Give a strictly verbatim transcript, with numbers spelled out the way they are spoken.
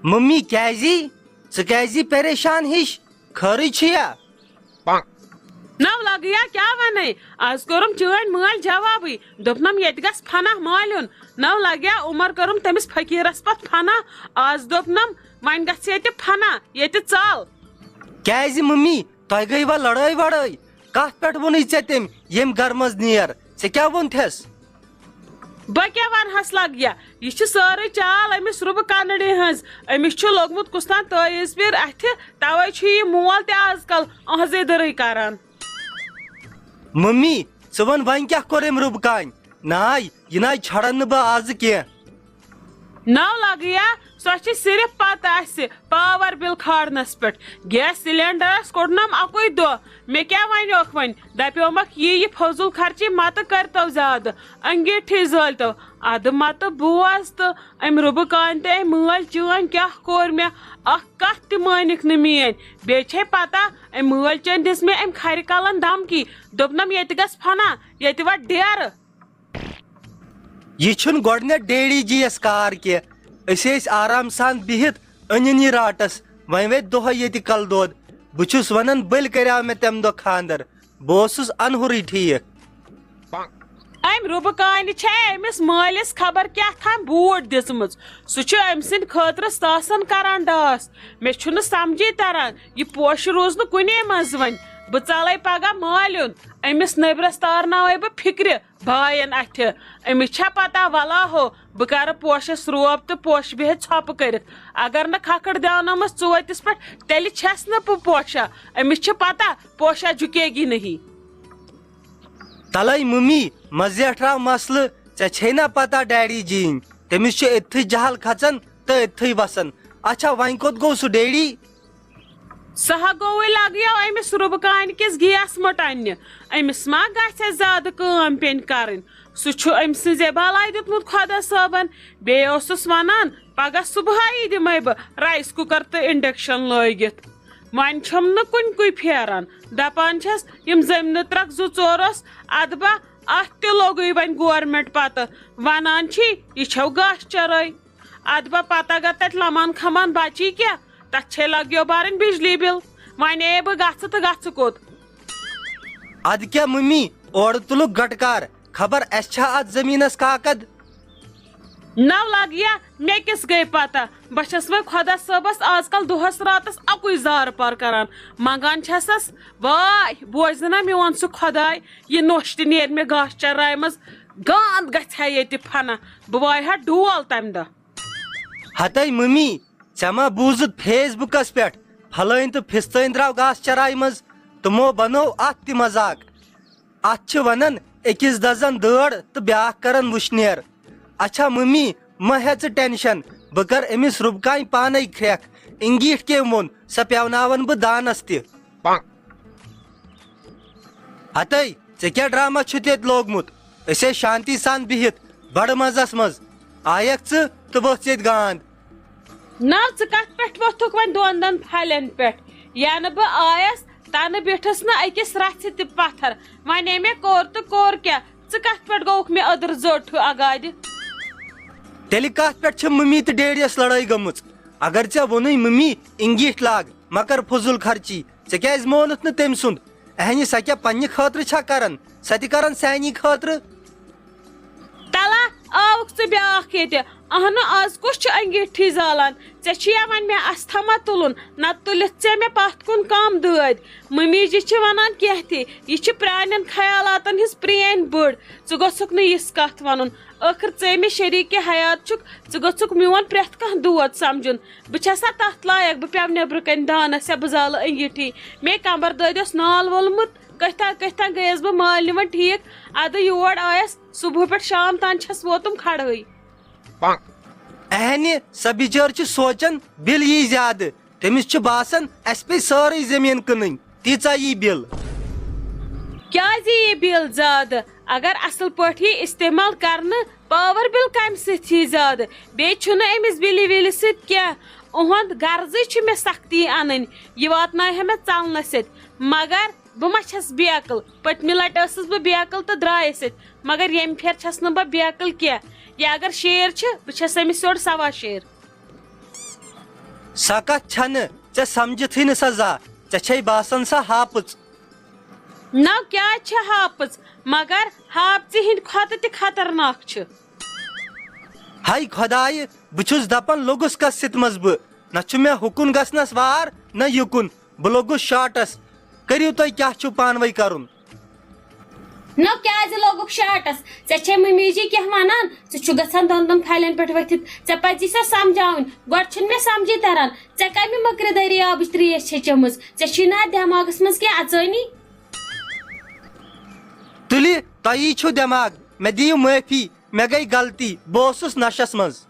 Mummy, کیازِ؟ ژٕ کیازِ پریشان ہِش؟ خٲرٕے چھُیا؟ نو لگیا، کیا ونے؟ آز کوٚرُم چٲنۍ مٲلۍ جوابٕے۔ دوٚپنم، ییٚتہِ گژھ فنا مالیُن۔ نو لگیا، عمر کٔرٕم تٔمِس فقیٖرس پتھ فنا۔ آز دوٚپنم، وۄنۍ گژھ ییٚتہِ فنا، ییٚتہِ ژل۔ کیازِ ممی؟ تۄہہِ گٔیوا لڑٲے وڑٲے؟ کتھ پٮ۪ٹھ ووٚنُے ژےٚ تٔمۍ، ییٚمہِ گرٕ منٛز نیر؟ ژےٚ کیٛاہ ووٚنتھس؟ بہٕ کیٛاہ ونہس لگیا؟ یہِ چھِ سٲرٕے چال أمِس رُبہٕ کانڈِ ہٕنٛز۔ أمِس چھُ لوٚگمُت کُستام تٲویٖز پیر اتھِ، توے چھُ یہِ مول تہِ آز کل أہنٛزٕے دٕرٕے کران۔ ممی، ژٕ وَن وۄنۍ کیٛاہ کوٚر أمۍ رُبہٕ کانہِ؟ ناے، یہِ ناے چھڑن نہٕ بہٕ آزٕ کینٛہہ۔ نو لگیا، سۄ چھِ صرف پتہٕ اسہِ پاور بل کھارنس پٮ۪ٹھ۔ گیس سلینڈرس کوٚڑنم اکُے دۄہ۔ مےٚ کیٛاہ ونیوکھ وۄنۍ؟ دپیومکھ، یی یہِ فضول خرچی متہٕ کٔرتو زیادٕ، انگیٖٹھی زٲلتو۔ ادٕ متہٕ بوز تہٕ أمۍ رُبہٕ کانہِ تہٕ أمۍ مٲلۍ چٲنۍ کیٛاہ کوٚر مےٚ؟ اکھ کتھ تہِ مٲنِکھ نہٕ میٲنۍ۔ بیٚیہِ چھے پتہ، أمۍ مٲلۍ چٲنۍ دِژ مےٚ أمۍ کھرِ کلن دھمکی۔ دوٚپنم، ییٚتہِ گژھ فنا، ییٚتہِ وٹ ڈیرٕ۔ یہِ چھُنہٕ گۄڈٕنیتھ ڈیڈی جی یس کار کینٛہہ۔ أسۍ ٲسۍ آرام سان بِہِتھ أنِن یہِ راٹس۔ وۄنۍ وٲتۍ دۄہے ییٚتہِ کلہٕ دود۔ بہٕ چھُس ونان، بٔلۍ کریاو مےٚ تمہِ دۄہ خاندر۔ بہٕ اوسُس انہُرٕے ٹھیٖک۔ أمۍ رُبہٕ کانہِ چھےٚ أمِس مٲلِس خبر کیٛاہ تام بوٗٹھ دِژمٕژ۔ سُہ چھُ أمۍ سٕنٛدِ خٲطرٕ ساسن کران ڈاس۔ مےٚ چھُنہٕ سمجھے تران، یہِ پوشہٕ روٗز نہٕ کُنے منٛز وۄنۍ۔ بہٕ ژلے پگاہ مالیُن۔ أمِس نٮ۪برس تارناوے بہٕ فِکرِ باین اتھِ۔ أمِس چھا پتہ، ولا ہو، بہٕ کرٕ پوشس روب تہٕ پوشہٕ بیہہِ ژھۄپہٕ کٔرِتھ۔ اگر نہٕ کھکھٕر دیاونٲومٕژ ژوتِس پٮ۪ٹھ، تیٚلہِ چھس نہٕ بہٕ پوشہ۔ أمِس چھِ پتہ، پوشہ جھکے گی نہیں۔ تلے ممی، مہ زیٹھراو مسلہٕ، ژےٚ چھے نا پتہ ڈیڈی جی یِنۍ؟ تٔمِس چھُ أتتھٕے جہل کھژان تہٕ أتتھٕے وسان۔ اچھا، وۄنۍ کوٚت گوٚو سُہ ڈیڈی؟ سُہ ہا گوٚوٕے لگیو أمِس رُبہٕ کانہِ کِس گیس مٔٹ اننہِ۔ أمِس ما گژھِ زیادٕ کٲم پیٚنۍ کرٕنۍ؟ سُہ چھُ أمۍ سٕنٛزے بلاے دیُتمُت خۄدا صٲبن۔ بیٚیہِ اوسُس ونان، پگاہ صبحٲیی دِمے بہٕ رایس کُکر تہٕ انڈکشن لٲگِتھ۔ وۄنۍ چھُم نہٕ کُنہِ کُے پھیران۔ دپان چھس، یِم زٔمیٖنہٕ ترکھ زٕ ژور اوس، ادٕ با اتھ تہِ لوٚگُے وۄنۍ گورمنٹ پتہٕ۔ ونان چھی، یہِ چھو گاسہٕ چرٲے۔ ادٕ با پتہٕ اگر تتہِ لمان کھمان بچی کینٛہہ، تتھ چھے لگیو برٕنۍ بجلی بل۔ وۄنۍ اے بہٕ گژھٕ تہٕ گژھٕ کوٚت؟ ادٕ کیٛاہ ممی، اورٕ تُلُکھ گٹہٕ کار، خبر اسہِ چھا اتھ زٔمیٖنس کاکد؟ نو لگیا، مےٚ کِس گٔے پتہ؟ بہٕ چھس وۄنۍ خۄدا صٲبس آز کل دۄہس راتس اکُے زارٕ پار کران۔ منگان چھسس، واے، بوزِ نا میون سُہ خۄداے، یہِ نوٚش تہِ نیرِ مےٚ گاسہٕ چرایہِ منٛز، گانٛد گژھِ ہا ییٚتہِ فنا، بہٕ وایہِ ہا ڈول تمہِ دۄہ۔ ہتے ممی، ژےٚ ما بوٗزُتھ فیس بُکس پٮ۪ٹھ، فلٲنۍ تہٕ فستٲنۍ درٛاو گاسہٕ چرایہِ منٛز؟ تِمو بنوو اتھ تہِ مذاق۔ اتھ چھِ ونان، أکِس دزان دٲر تہٕ بیٛاکھ کران وٕشنیر۔ اچھا ممی، مہ ہےٚ ژٕ ٹینشن، بہٕ کرٕ أمِس رُبہٕ کانہِ پانے کھرٛٮ۪کھ۔ انگیٖٹھۍ کٔمۍ ووٚن، سۄ پیوناون بہٕ دانس تہِ۔ ہتے، ژےٚ کیٛاہ ڈرامہ چھُتھ ییٚتہِ لوگمُت؟ أسۍ ٲسۍ شانتی سان بِہِتھ بڑٕ مزس منٛز، آیکھ ژٕ تہٕ ؤژھ ییٚتہِ گانٛد۔ نو، ژٕ کتھ پٮ۪ٹھ ووٚتھُکھ وۄنۍ دۄن دۄن پھلٮ۪ن پٮ۪ٹھ؟ ینہٕ بہٕ آیس، تنہٕ بیٖٹھٕس نہٕ أکِس رژھِ تہِ پتھر۔ ونے مےٚ کوٚر تہٕ کوٚر کیٛاہ؟ ژٕ کتھ پٮ۪ٹھ گوٚوُکھ مےٚ أدٕر زٔٹ ہیوٗ اگادِ؟ تیٚلہِ کتھ پٮ۪ٹھ چھِ ممی تہٕ ڈیڈیس لڑٲے گٔمٕژ؟ اگر ژےٚ ووٚنُے ممی، انگیٖٹھۍ لاگ، مہ کر فضوٗل خرچی، ژےٚ کیٛازِ مونُتھ نہٕ تٔمۍ سُنٛد؟ اہنہِ، سۄ کیٛاہ پننہِ خٲطرٕ چھا کران؟ سۄ تہِ کران سانی خٲطرٕ۔ تلا، آوُکھ ژٕ بیٛاکھ ییٚتہِ۔ اہنہٕ، آز کُس چھُ انگیٖٹھی زالان؟ ژےٚ چھُیا وۄنۍ مےٚ استھما تُلُن؟ نتہٕ تُلِتھ ژےٚ مےٚ پتھ کُن کم دٲدۍ۔ ممی جی چھِ ونان کینٛہہ تہِ، یہِ چھِ پرٛانٮ۪ن خیالاتن ہٕنٛز پرٛٲنۍ بٔڑ۔ ژٕ گوٚژھُکھ نہٕ یِژھ کتھ ونُن۔ ٲخٕر ژٕ مےٚ شریٖکہِ حیات چھُکھ، ژٕ گوٚژھُکھ میون پرٛٮ۪تھ کانٛہہ دود سمجھُن۔ بہٕ چھسا تتھ لایق؟ بہٕ پیوٕ نیبرٕ کنہِ دانس یا بہٕ زالہٕ انگیٖٹھی؟ مے کمبر دٲدِس نال وولمُت۔ کتھا کتھا گٔیس بہٕ مالنہِ وۄنۍ ٹھیٖک۔ ادٕ یور آیس، صبح پٮ۪ٹھ شام تام چھس ووتُم کھڑہٕے۔ اہنہِ، سۄ بِچٲر چھِ سونٛچان، بِل یی زیادٕ۔ تٔمِس چھُ باسان، اسہِ پیٚیہِ سٲرٕے زٔمیٖن کٕنٕنۍ، تیٖژاہ یی بِل۔ کیٛازِ یی بِل زیادٕ؟ اگر اصل پٲٹھۍ یی استعمال کرنہٕ، پاور بِل کمہِ سۭتۍ یی زیادٕ؟ بیٚیہِ چھُنہٕ أمِس بِلہِ وِلہِ سۭتۍ کینٛہہ۔ اُہُنٛد غرضٕے چھُ مےٚ سختی انٕنۍ، یہِ واتناوِ ہا مےٚ ژلنہٕ سۭتۍ۔ مگر بہٕ ما چھَس بیکل؟ پٔتمہِ لٹہِ ٲسٕس بہٕ بیکل تہٕ درٛایَس سۭتۍ، مگر ییٚمہِ پھِرِ چھَس نہٕ بہٕ بیکل کینٛہہ۔ یہِ اگر شیر چھِ، بہٕ چھَس أمِس یورٕ سوا شیر۔ سۄ کتھ چھنہٕ، ژےٚ سمجھتھٕے نہٕ سۄ زانٛہہ۔ ژےٚ چھے باسان سۄ ہاپٕژ۔ نو کیٛازِ چھِ ہاپٕژ؟ مگر ہاپژِ ہٕنٛدِ کھۄتہٕ تہِ خطرناک چھِ۔ ہاے خۄدایہِ، بہٕ چھُس دپان لوٚگُس کس سِتمس بہٕ؟ نہ چھُ مےٚ ہُکُن گژھنس وار، نہ یُکُن۔ بہٕ لوٚگُس شاٹس۔ کٔرِو تُہۍ کیٛاہ چھُو پانہٕ ؤنۍ کرُن۔ نو کیٛازِ لوٚگُکھ شاٹس؟ ژےٚ چھے مٔمی جی کینٛہہ ونان؟ ژٕ چھُکھ گژھان دۄن دۄن پھلٮ۪ن پٮ۪ٹھ ؤتھِتھ۔ ژےٚ پزی سۄ سمجھاوٕنۍ۔ گۄڈٕ چھُنہٕ مےٚ سمجھی تران، ژےٚ کمہِ مٔکرِ دٔریابٕچ ترٛیش چھے چٔمٕژ؟ ژےٚ چھُے نہٕ اتھ دٮ۪ماغس منٛز کینٛہہ اژٲنی۔ تُلہِ، تۄہی چھُو دٮ۪ماغ، مےٚ دِیِو معٲفی، مےٚ گٔے غلطی، بہٕ اوسُس نشس منٛز۔